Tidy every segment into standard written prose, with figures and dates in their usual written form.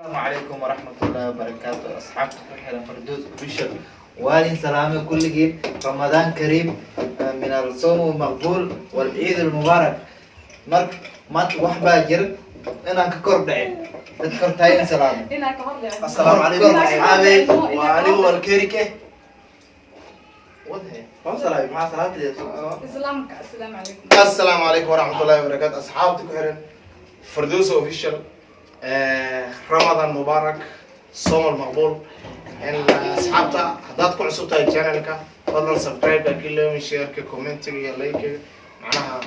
Asalaamu calaykum waraxmatullaahi wabarakaatu. Asxaabta ku xiran Fardoos Official, waalin salaame kulligiin. Ramadaan kariim, min alsawm maqbuul walciid almubaarak. Mar maanta wax baa jira inaan ka kor dhicin dadka hortaagan salaame. Inaa ka hor dhicin. Asalaamu calaykum asxaabe, waa anigu walkerike. Wadhe. Waan salaamay, maxaa salaanteeda? Islaamka, assalaamu calaykum. Assalaamu calaykum waraxmatullahi wabarakaatu. Asxaabta ku xiran Fardoos Official, Ramadan mubaarak, somal maqbuul. In asxaabta haddaad ku cusub tahay channelka, fadlan subscribe-ka kiloomin, share-ka, commentiga iyo like. Macnaha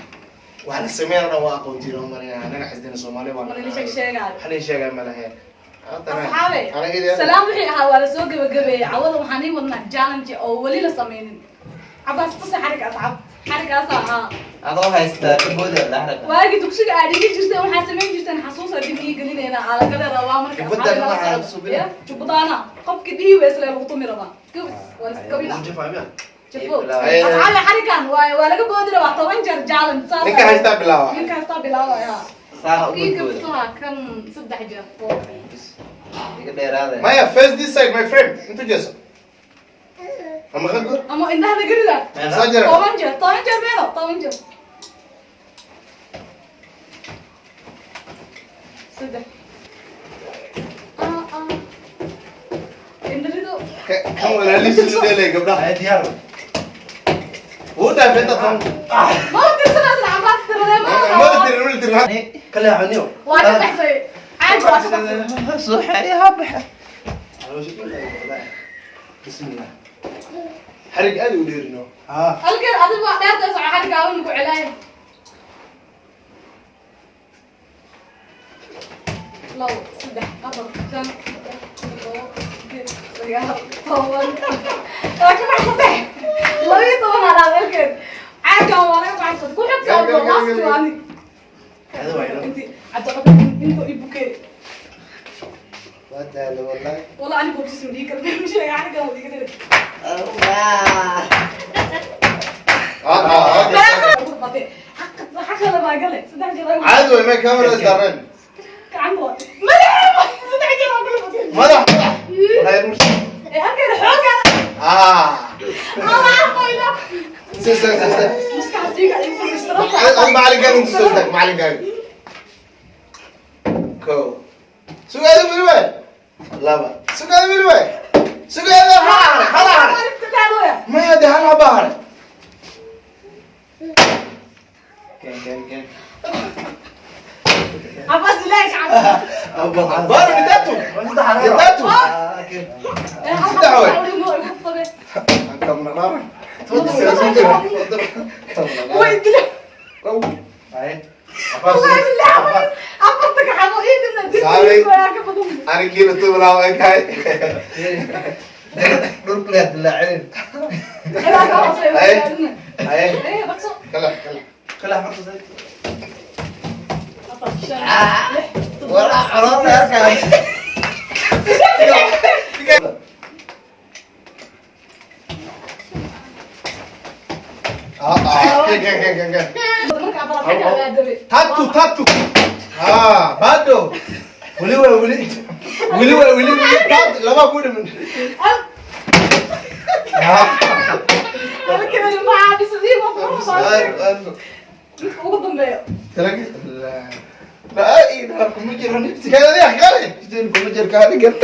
waxa la sameynana waa aqoontiin oo maraya anaga xisdina Soomaali baan. Mana la sheeg sheegaayo. Waxa la sheegay ma lahayn. Asxaabe, salaam wixii ahaa waa lasoo gabagabeeyey. Cawada waxaan ii wadnaa challenge oo weli la sameynin. Cabaas, tusa xariga asxaab, xarigaasa ahaa. Adoo haystaa ka booda dhaxraqa. Waagii dugsiga aad dhigi jirteen waxaa samayn jirteen, xasuusa dib ii gelinayna aa lagala rabaa marka. Jubbadana asxaabi la waxaa socdo. subina. Ya, jubbadaana qofkii dhihi weysle lagu tumi rabaa. Gawis waa la iskabina. Jabbo. Ay. Asxaabi, xarigan waa laga boodi rabaa 10 jeer, challenge saas. Ninka haystaa bilaaba. Ninka haystaa bilaabaya. Saana ii uga booda. Gabtuha kan saddex jeer. Iga dheeraada. Maya, face this side, my friend. Intu jeeso ama ka gor. Ama indhaha laga rida. Soo jira. 10 jeer, 10 jeer meelo, 10 jeer. Saddex. Ah, ah. Indharido. Kan walaalihiis u dheelay gabdhaha. Ay, diyaar. Wuu dhaafay inta tan. Ma tirsanaysan Cabaas tiradee ma Ma tirin, ma tirin. Kale xuniyo. Waa ka baxsay caag, waa ka baxsay. Soo xeriyaha baxa. Bismillah. Xarig aad u dheerino. Ah. Halkan adigu waa dheerta soco, xarigaaban ku celaaya. Labo, saddex, afar, shan, lix, toddoba, sideed, sagaal, 10. Waa ka baxsatay. 12 halaad halkan caaggan waa laga baxsatay. Ku xigta Gal, gal, gal, last gal. Waa anig. Hada waa ilo. Inti cabdiqadir intuu i bukey. Waa daalo wallahi. Wallah ani bogsis ma dhihi karta, ma sheega xariggan waa iga dheer. Ah ah. Xaqada baa gale saddex jeer. Caadi way, may camera daareen. Gacanta waa madaxa, saddex jeer waa kula batay. Madax madax. Waxay mursi. Ee halkeeda xooga. Ah. Ama arkoyna. Si si si si. Maskaxdiga ay ku fadhiistaan. Ad macalinkaaga intu soo istaag, macalinkaaga. Kow. Sugaada weli waay. Laba. Sugaada weli waay. Sugaada hal hare, hal hare. Maya de hal haba hare. Ken ken ken. Cabaas ilaahay shacab. Baaro nidatu. Nidatu. Ah, ken. Saddex waay. Kamna dhara. Way dile. Ay. Wallahi billahi Cabaas afarta gaxado ii dhibna Saabay. dib waa ka badan. Ani kiilo tuulaa way kahay. Dhulka la dilaacin. Ilaa ka hooseeya. Ay. Ay. Ee dhaqso. Kala kala. Kale xaqta. Afar, shan, lix, toddoba. Walaa calool arkay. Ah ah. Ken ken ken ken ken. Marka afraad xagga aadabe. Tatu tatu. Ah, bado. Weli waa weli. Weli waa weli. Tatu laba ku dhiman. Ah. Halkan ma caabisadii waa ku midka ugu dambeeyo. Talagi. La ilaha kuma jiro nifti. Kale kale. Kuma jiro kaa dhigan.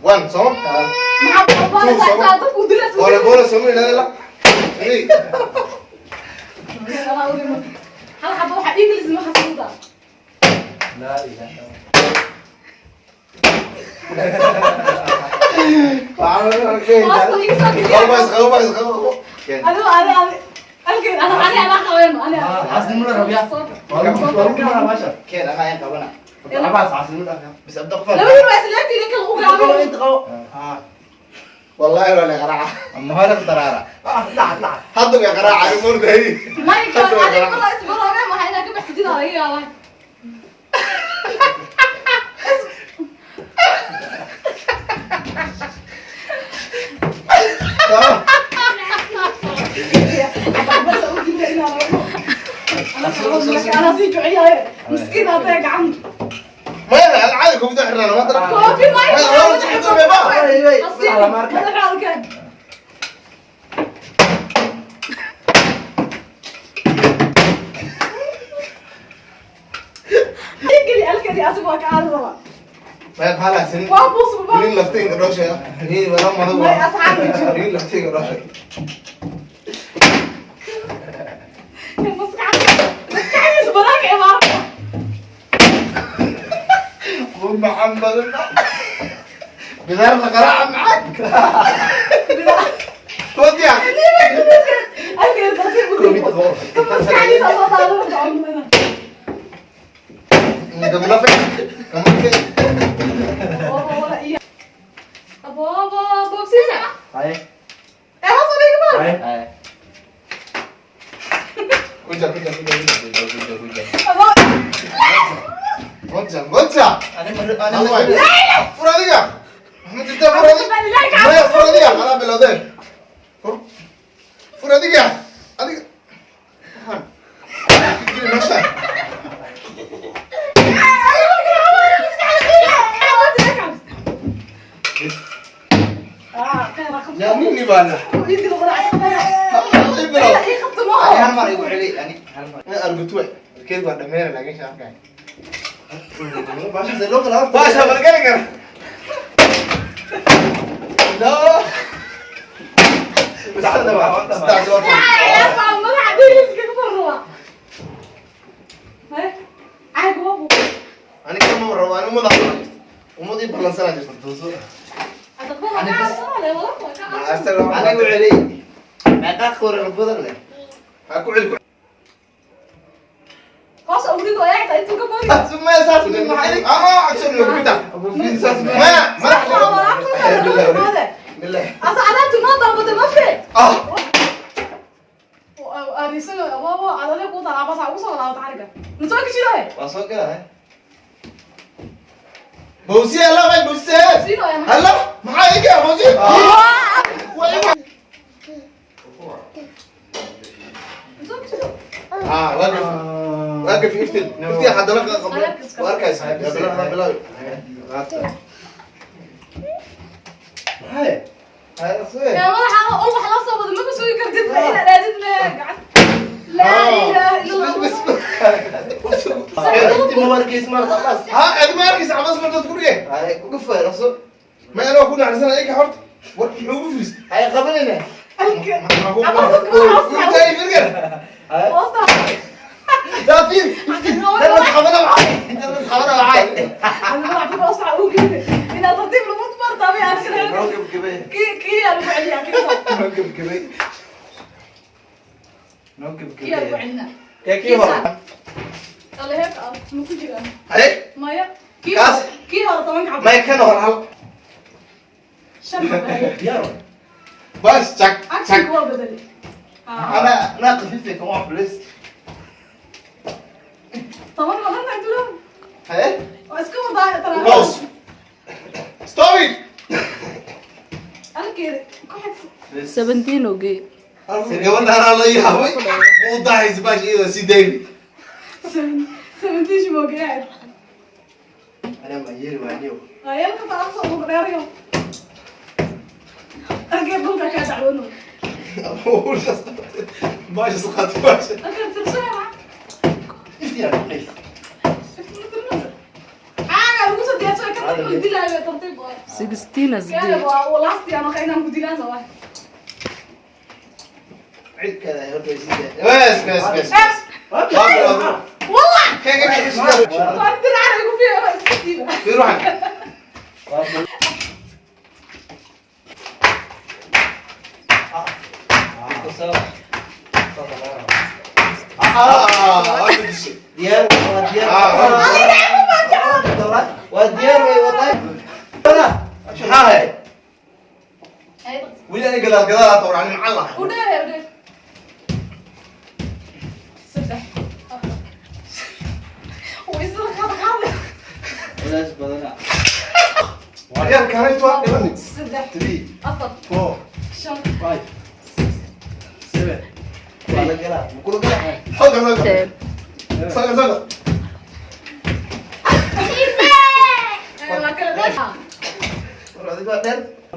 One, so. Maxaa barbaaraysaa intaa dadku dila? Bola bola sama ila la. Three. Hal xabo waxaa inglis ma xasuusta. Laa ilaaha. Hoosta iga soo geliya. Qabo qabo qabo. Adigo adi adi halkan ana ani ana qabeeno ani. Casnimo la rabiya. Waa lagu kala maasha. Ken anaa in qabana. Cabaas casnimo la rabiya. Bis abdaqfar. Labadiin waa isleegtiin ninka lagu gaabin. Inta qabo. Ah. Wallahi wala qaraaca. Ama hore daraara. Ah, lac lac. Hadda way qaraaca murday. Mayka adiga mala isbaroobe waxaa inaa ka baxsatid aa laga yaabaa. Anaa sii jecelahay miskiin hadday gacan. Maya koofida xirnaa maanta. Koofi ma Way, way. Lama arka. Madaxaalkan. Geli alkadi asigu waa ka aadi rabaa. Maya maxaa lahaa saliid? Waa buus baba. Nin laftayga dhoo sheega. Nin wala madow. May asxaab ma jiro. Nin laftayga dhoo sheega. Maskaxdiisa banaanka imaanaya. أبو محمد بدار القراعة معك ودي Alkadi tartiib u dhigo. Maskaxdiisa soo daadana gacmada. Aboobo, boobsiisa. Haye. Ee, hoos u dhigi maal. Haye. Haye. كوجا كوجا كوجا Guja, guja, guja. Aboo. كوجا كوجا Ani ma ani ma فراديا محمد انت فراديا ما فراديا انا بلادين فراديا اديك يا مين بالا Ani hal mar igu celi, ani hal mar. ارجتوه الكيد بعد ما لكن شاف كاي Baasha see loo kala horta. باشا برجع لا استعجل. انا كم مره انا مو ومضي بلانسان Firdawso. Ani igu celi. Meeqa qorar badan leh? ثم اساس من محلك اه اكسر لو كده ما ما راح بالله اه Waa soo galaa. بوسي هلا باي بوسي هلا معاك يا بوسي. اه واقف واقف افتل افتل حد لك واركز يا بلا بلا. Haye. Haye, soo. يا madaxa ul wax la soo wado ma sugi kartid inaad aadid ma gacan laa ilaaha illa allah. بس Inti ma warkiis mar khalaas. ها ادي ما اركز عباس ما تقول ايه. Haye, ku gafay rasul. ما انا اكون على سنه ايه حرت ورك حوف. Haye qabanina. Haye. Hoosta. لا في انا خبرنا معاي انا خبرنا معاي. Ana madaxa ku hoosta ugu geeyay inaad tartiib lagu bartaa bay arkin. Noo gabgabay. Kii kii aan ugu celiyaa kii Noo gabgabay. Noo kii aan ugu gabgabay. celinaa. Kee kii hore? Alle heerka ah ma ku jiraan? هاي. Maya kii Kaas. Kii hore 10 xabo. ما كان هو الحل. 5 xabo. Diyaar waay. بس تشك Action تشك. waa bedelay. انا انا خفيف كمان بليس. 10 ma dhantahay tulo. هاي. Waa iska wadaa tara. باوس ستوب ات. Alkeeda ku xig. 17 oo geey. gabadha anaa la yaabay ma u daahaysa baash iyada sii dayni. 17 shimogeed. Ani ma yeeli waaniyo. Ayalka taaqso ugu dheerayo. Alkeed dhulka ka dacwano. baasha saqaat baasha. Alkeed tirsaya. Ifti yaa please. Caaga lagu soo diyaarsaday ka dad ku dilaayo tartiib waay. 16 as Kaana geey. waa lasti ama inaan ku dilaan soo waay. Cid kale horta way sii daayeen. بس بس بس. Wallah. كان كان Waa dilaa igu fiiyo iska diiba. في روحك. Ku soo. اه Diyaar waa diyaar. آه. Waa diyaar way wallahi. هاي ولا انا قلال قلال طور يعني معلق. U dheer u dheer. 3 4. Way isla qaad qaad. Culays badanaa. يا كانت واحده 3 3 4 4 5 5 6 7. Waa la galaa. Ma kula galaa? حاضر حاضر. 10. صقر صقر.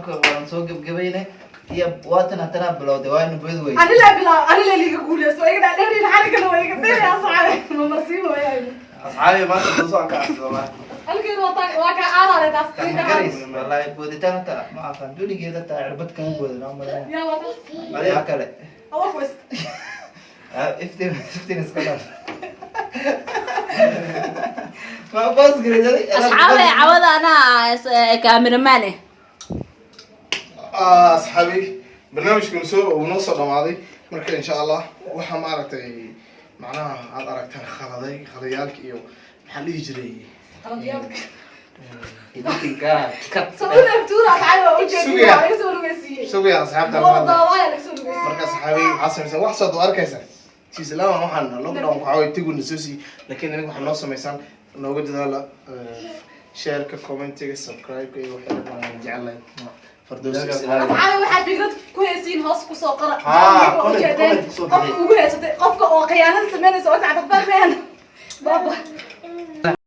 Marka waan soo gebgabayne iyo waatan haddana bilowday, waa inu boodi wey. Anila bilaa, anila liiga guuleysto, iga dhaadheerin xarigana waa iga dheeraya. Asxaabe, ma marsiin waayay. Asxaabi, maanta dooso aan ka cabsado wallahi. Halkeedu waa taa, waa kaa aadaale taas. Garays wallahi, booditaan hata ma aqaan, dunigeeda taa cirbad kama boodin aan malaynaya. Yaa waa taas. Waa kale. Awa kuwest. Ah, iftiin iftiin iska dhaaf. Ma boos garay. Asxaabe, cawada anaa cameraman eh. Asxaabi, barnaamijkan soo uu noo soo dhamaaday. Marka insha Allah waxaa maaragtay macnaha aad aragtaan khaladay khaladayaalka iyo maxaa dhihi jiray? Editingka cut. Soo u leeftuura, asxaabi, waa ujeedin. Sugaya. Waa laga soo lugeysiiyey. Sugaya asxaabta. Waa daawaya, laga soo lugeysiiyey. Marka asxaabi, waxaa samaysan wax soo arkaysa tiislaama waxaan lockdown waxaa way tiguna soo sii, laakiin aniga waxaa noo samaysaan nooga dadaala shareka, commentiga, subscribe-ka iyo waxay dhan jecelahay. Fardoos is ilaali. Asxaabi, waxaad fikrad ku heysiin hoos kusoo qora. Ah, waa comment, ujeedeen. comment kusoo Qofka bixi. ugu heysatay, qofka oo khiyaanada sameynaysa oo tactaqbar meen baaba.